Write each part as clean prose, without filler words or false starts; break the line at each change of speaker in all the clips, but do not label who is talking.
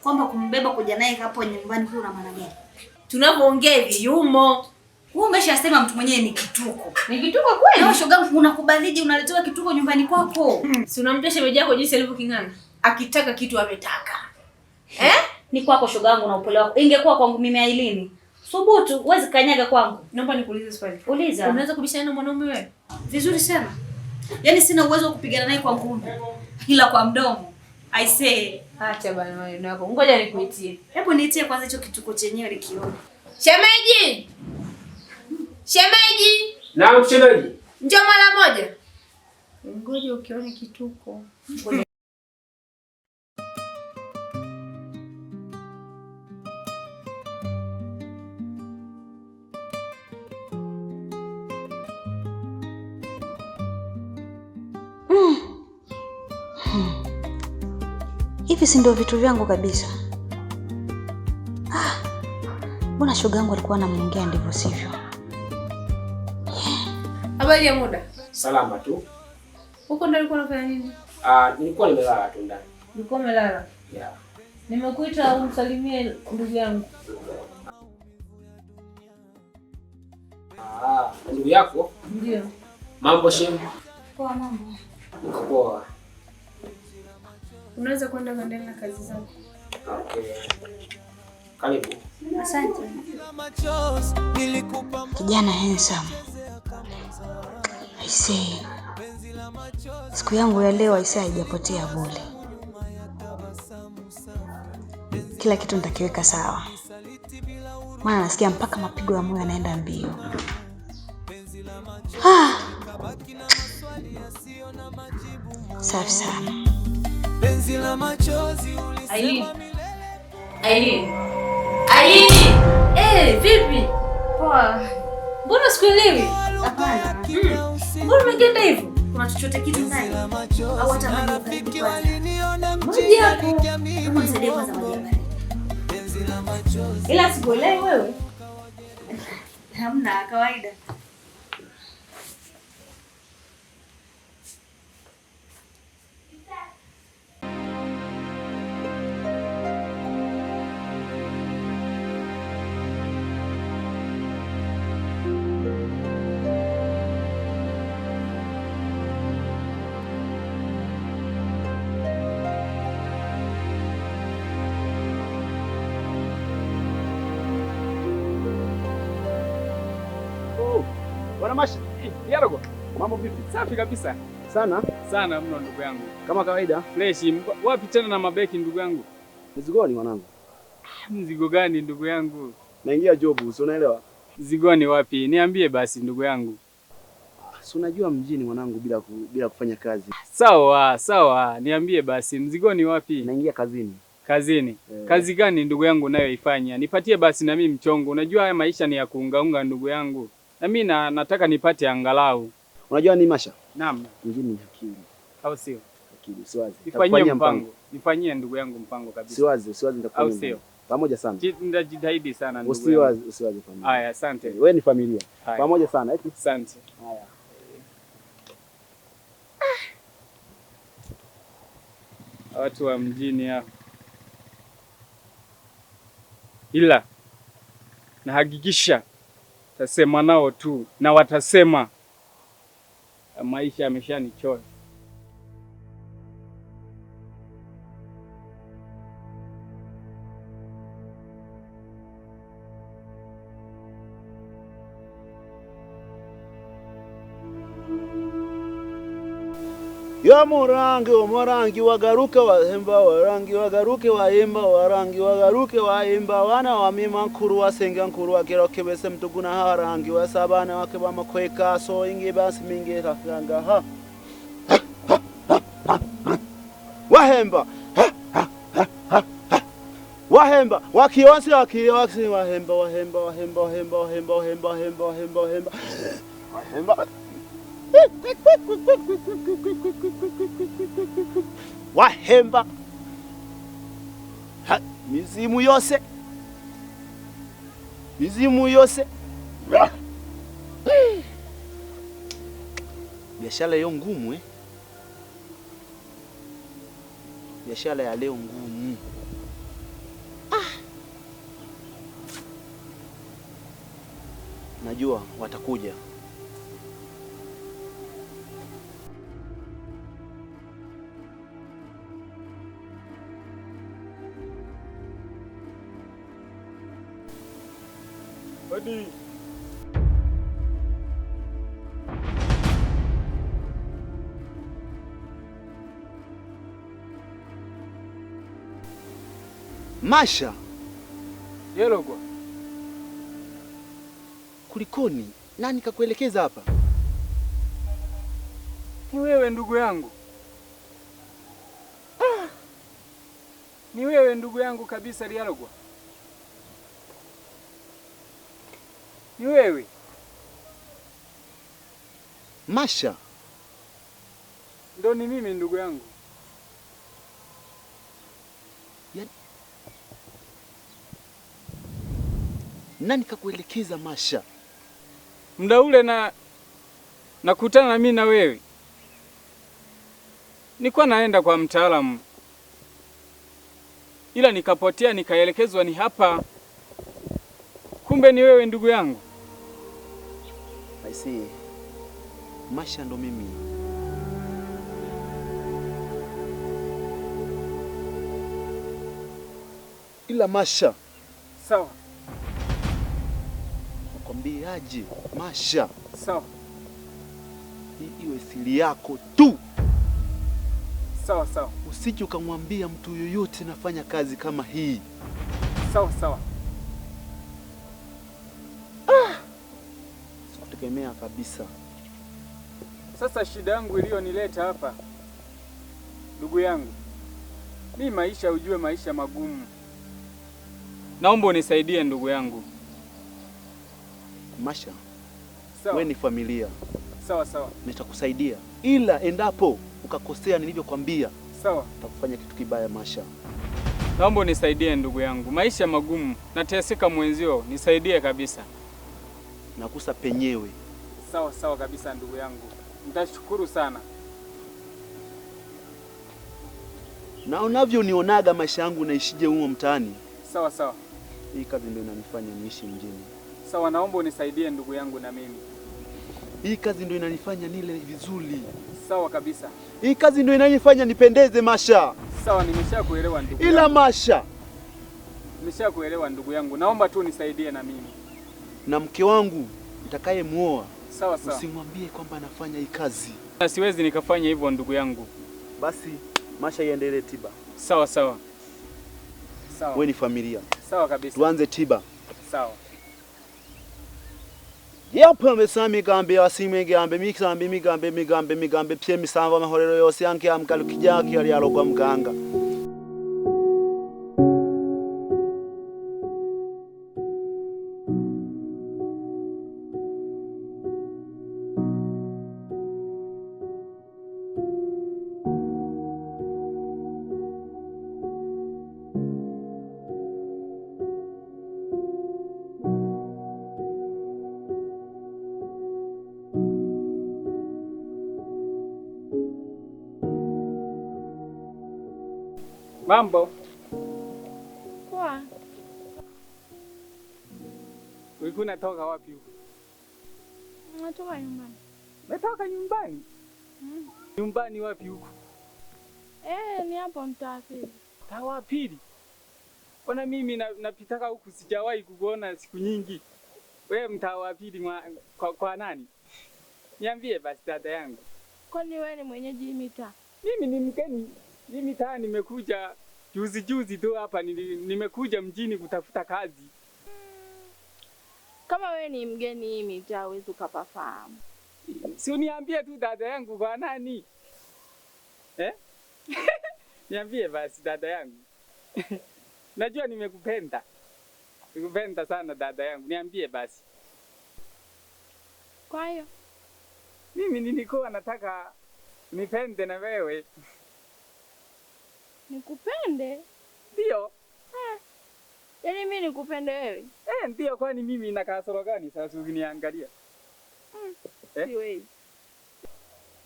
Kwamba kumbeba kuja naye hapo nyumbani kuna maana gani?
Tunapoongea hivi yumo.
Wewe umeshasema mtu mwenyewe ni kituko.
Ni kituko kweli?
Na shogangu unakubalije unaletewa kituko nyumbani kwako?
Si unamjua shemeji yako jinsi alivyoking'ana? Akitaka kitu ametaka. Eh?
Ni kwako shogangu na upole wako. Ingekuwa kwangu mimi Ailini. Subutu, huwezi kanyaga kwangu.
Naomba nikuulize swali.
Uliza.
Unaweza kubishana na mwanaume wewe?
Vizuri sana. Yaani sina uwezo wa kupigana naye kwa ngumi. Ila kwa mdomo. I say.
Acha bana maneno yako. Ngoja nikuitie.
Hebu niitie kwanza hicho kituko chenyewe nikione.
Shemeji! Shemeji!
Naam shemeji.
Njoo mara moja. Ngoja ukione kituko.
Hivi si ndio vitu vyangu kabisa? Ah, mbona shoga yangu alikuwa anamuongea ndivyo sivyo?
Habari ya muda?
Salama tu.
Huko ndio ulikuwa unafanya nini?
Ah, nilikuwa nimelala tu ndani.
Ulikuwa umelala?
Yeah.
Nimekuita umsalimie ndugu yangu.
Ah, ndugu yako?
Ndio.
Mambo shemu?
Poa mambo.
Niko poa.
Unaweza kwenda kuendelea na kazi zako.
Okay. Karibu.
Asante. Kijana handsome. I say. Siku yangu ya leo aisee haijapotea bure. Kila kitu nitakiweka sawa. Maana nasikia mpaka mapigo ya moyo yanaenda mbio. Ah. Safi sana.
Aileen. Aileen. Aileen. Eh, vipi?
Poa.
Mbona sikuelewi?
Hapana.
Mbona umegenda hivyo?
Kuna chochote kitu ndani? Au hata maji baridi kwanza?
Maji hapo.
Hebu nisaidie kwanza maji ya baridi.
Ila sikuelewi wewe.
Hamna, kawaida.
Bwana Masha,
Yarago.
Mambo vipi?
Safi kabisa.
Sana?
Sana mno ndugu yangu.
Kama kawaida.
Fresh. Wapi tena na mabeki ndugu yangu?
Mzigoni mwanangu.
Mzigo gani ndugu yangu?
Naingia job, si unaelewa?
Mzigoni wapi? Niambie basi ndugu yangu.
Si unajua mjini mwanangu bila kufanya kazi.
Sawa, sawa. Niambie basi mzigoni wapi?
Naingia kazini.
Kazini. Kazi gani ndugu yangu unayoifanya? Nipatie basi na mimi mchongo. Unajua haya maisha ni ya kuungaunga ndugu yangu. Na mimi nataka nipate angalau.
Unajua ni Masha?
Naam.
Mjini ni akili.
Au sio?
Akili, usiwaze.
Nifanyie mpango. Nifanyie ndugu yangu mpango kabisa.
Usiwaze, usiwaze nitakufanyia.
Au sio?
Pamoja sana.
Nitajitahidi sana ndugu yangu.
Usiwaze, usiwaze familia.
Haya, asante.
Wewe ni familia.
Haya.
Pamoja sana. Eti?
Asante.
Haya.
Watu wa mjini hao. Ila nahakikisha tasema nao tu na watasema maisha yameshanichora.
Yo murangi omurangi wagaruke wahemba warangi wagaruke wahemba warangi wagaruke wahemba wana wa mima nkuru wasenga nkuru wagira kebese mtuguna harangi wasabana wake bamakweka so ingi basi mingi kanga ha wahemba wahemba wakionsi wakionsi wahemba wahemba wahemba wahemba wahemba wahemba wahemba wahemba wahemba wahemba wahemba ha, mizimu yose mizimu yose. Biashara yo ngumu eh? Biashara ya leo ngumu. Najua watakuja.
Hodi.
Masha.
Yelogwa.
Kulikoni? Nani kakuelekeza hapa?
Ni wewe ndugu yangu. Ah. Ni wewe ndugu yangu kabisa Lyalogwa. Ni wewe.
Masha.
Ndo ni mimi ndugu yangu.
Nani kakuelekeza Masha?
Muda ule na nakutana na mimi na wewe. Nilikuwa naenda kwa mtaalamu. Ila nikapotea nikaelekezwa ni hapa. Kumbe ni wewe ndugu yangu.
I see. Masha ndo mimi. Ila Masha.
Sawa.
Nakwambiaje Masha?
Sawa.
Hii iwe siri yako tu.
Sawa sawa.
Usije ukamwambia mtu yoyote nafanya kazi kama hii.
Sawa sawa.
Ah! Sikutegemea kabisa.
Sasa shida yangu iliyonileta hapa ndugu yangu, mi maisha ujue maisha magumu. Naomba unisaidie ndugu yangu.
Masha,
sawa.
Wewe ni familia.
Sawa sawa.
Nitakusaidia. Ila endapo ukakosea nilivyokuambia,
sawa,
nitakufanya kitu kibaya Masha.
Naomba unisaidie ndugu yangu. Maisha magumu, nateseka mwenzio, nisaidie kabisa.
Nakusa penyewe.
Sawa sawa kabisa ndugu yangu. Nitashukuru sana.
Na unavyonionaga maisha yangu naishije huko mtaani?
Sawa sawa.
Hii kazi ndio inanifanya niishi mjini.
Sawa, naomba unisaidie ndugu yangu na mimi.
Hii kazi ndio inanifanya nile vizuri.
Sawa kabisa.
Hii kazi ndio inanifanya nipendeze Masha.
Sawa, nimeshakuelewa ndugu.
Ila Masha,
nimeshakuelewa ndugu yangu. Naomba tu unisaidie na mimi.
Na mke wangu nitakayemuoa.
Sawa sawa.
Usimwambie kwamba anafanya hii kazi.
Na siwezi nikafanya hivyo ndugu yangu.
Basi Masha iendelee tiba.
Sawa sawa. Sawa.
Wewe ni familia.
Sawa kabisa.
Tuanze tiba.
Sawa.
Yapo mesami gambe asime gambe misambi migambe migambe migambe pye misamba mahorero yose yanke amkalukija ki aliyalogwa mganga.
Mambo.
Poa.
Ulikuwa unatoka wapi huko?
Natoka nyumbani.
Natoka nyumbani?
Mm.
Nyumbani wapi huko?
Ni hapo mtaa wa pili.
Mtaa wa pili? Mbona mimi napitaka huku sijawahi kukuona siku nyingi. Wewe mtaa wa pili kwa nani? Niambie basi dada yangu.
Kwani wewe ni mwenyeji mitaa?
Mimi ni mgeni. Mimi taa nimekuja juzi juzi tu hapa, nimekuja mjini kutafuta kazi.
Kama wewe ni mgeni hii mitaa huwezi ukapafahamu.
Si uniambie tu dada yangu kwa nani? Eh? Niambie basi dada yangu. Najua nimekupenda. Nimekupenda sana dada yangu. Niambie basi.
Kwa hiyo
mimi nilikuwa nataka nipende na wewe.
Nikupende?
Ndio.
Yaani mimi nikupende wewe?
Ndio, kwani mimi na kasoro gani sasa ukiniangalia?
Siwezi.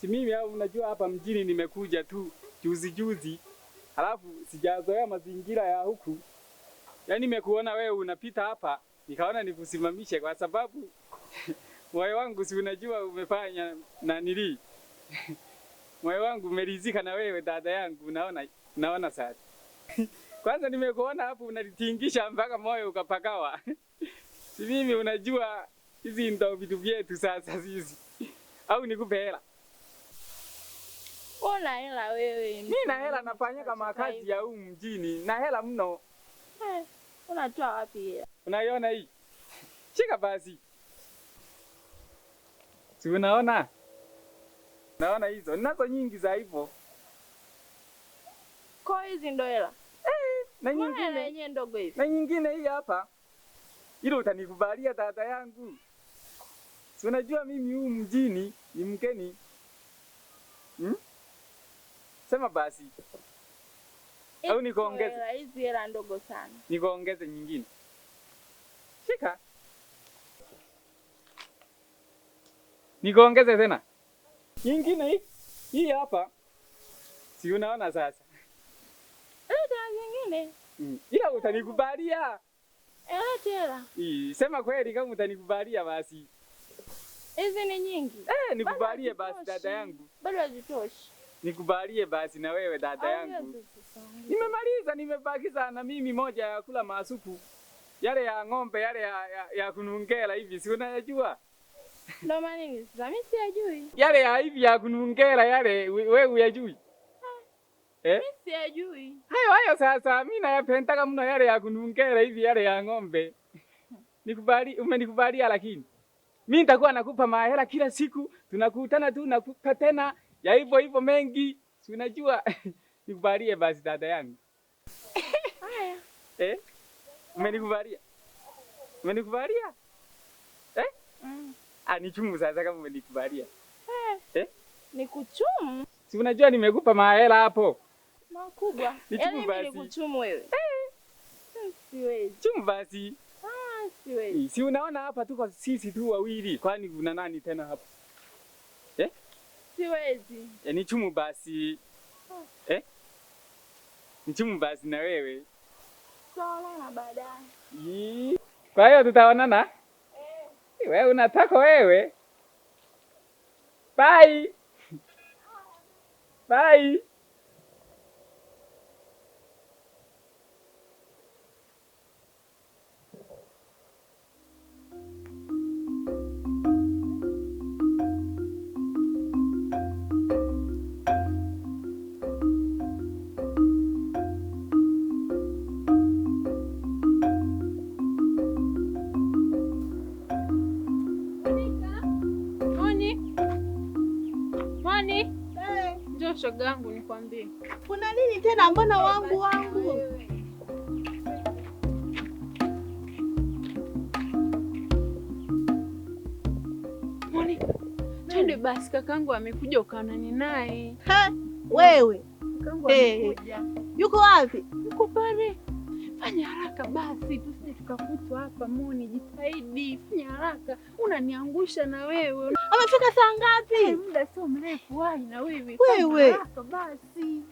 Si mimi au unajua hapa mjini nimekuja tu juzi juzi. Halafu sijazoea mazingira ya huku. Yaani nimekuona wewe unapita hapa, nikaona nikusimamishe kwa sababu Moyo wangu si unajua umefanya na nili. Moyo wangu umeridhika na wewe dada yangu, unaona, naona sasa. Kwanza nimekuona hapo unalitingisha mpaka moyo ukapakawa. Si mimi unajua hizi ndo vitu vyetu sasa sisi. Au nikupe hela?
Una hela wewe.
Mimi na hela nafanya kama kazi ya huu mjini, na hela mno.
Unatoa wapi hela?
Unaiona hii? Shika basi. Si unaona? Naona hizo. Ninazo nyingi za hivyo.
Kwa hizi ndo hela.
Na
Mbona hela
nyingine,
yenyewe ndogo hivi?
na nyingine hii hapa. Ile utanikubalia dada yangu. Si unajua mimi huu mjini ni mgeni. Hmm? Sema basi. Au nikuongeze?
Hela hizi hela ndogo sana.
Nikuongeze nyingine. Shika. Nikuongeze tena. Nyingine hii. Hii hapa. Si unaona sasa?
Leta zingine.
Ila utanikubalia.
Leta hela.
Sema kweli kama utanikubalia basi.
Hizi ni nyingi.
Nikubalie basi dada yangu.
Bado hazitoshi.
Nikubalie basi na wewe dada yangu. Nimemaliza, nimebakiza na mimi moja ya kula masupu. Yale ya ng'ombe, yale ya kunungela hivi, si unayajua?
Ndio maana nini sasa mimi siyajui.
Yale ya hivi ya kunungela yale, wewe uyajui?
Mimi siyajui.
Hayo hayo sasa mimi nayapendaka mno yale ya kunungela hivi, yale ya ng'ombe. Nikubali, umenikubalia lakini. Mimi nitakuwa nakupa mahela kila siku, tunakutana tu nakupa tena ya hivyo hivyo mengi. Si unajua? Nikubalie basi dada yangu.
Haya.
Umenikubalia? Umenikubalia? Ah, ni chumu sasa kama umenikubalia.
Nikuchumu?
Si unajua nimekupa mahela hapo.
Makubwa.
Ni chumu
Yaani mimi
basi.
nikuchumu wewe. Siwezi.
Chumu basi.
Siwezi.
Si unaona hapa tuko sisi tu wawili, kwani kuna nani tena hapa?
Siwezi.
Ni chumu basi. Ni chumu basi na wewe.
Tutaonana baadaye.
Kwa hiyo tutaonana? Wewe unataka wewe? Bye. Bye.
Moni. Njoo shoga yangu nikwambie.
Kuna nini tena? Mbona wangu wangu?
Moni, twende basi, kakangu amekuja ukaonane naye.
Wewe.
Kakangu amekuja.
Yuko wapi?
Yuko pale. Fanya haraka basi, tusije tukakutwa hapa. Moni, jitahidi, fanya haraka. Unaniangusha na wewe.
Amefika saa ngapi?
Muda sio mrefu, wahi na wewe.
Wewe.
Haraka basi.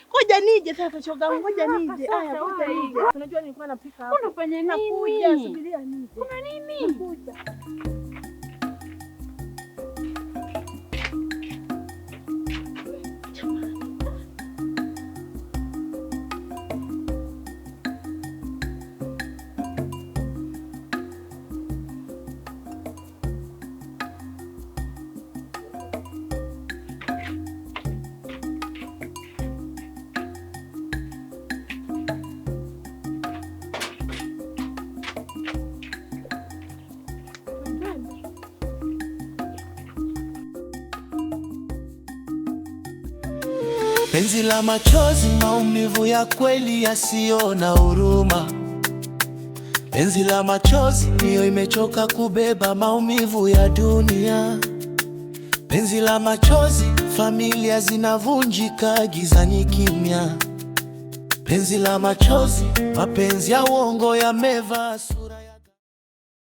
Ngoja nije sasa shoga, ngoja nije. Haya, ngoja nije. Unajua nilikuwa napika hapo.
Unafanya nini?
Nakuja, subiria nije.
Kuna nini?
Nakuja.
Penzi la machozi, maumivu ya kweli yasiyo na huruma. Penzi la machozi, mioyo imechoka kubeba maumivu ya dunia. Penzi la machozi, familia zinavunjika gizani kimya. Penzi la machozi, mapenzi ya uongo yamevaa sura.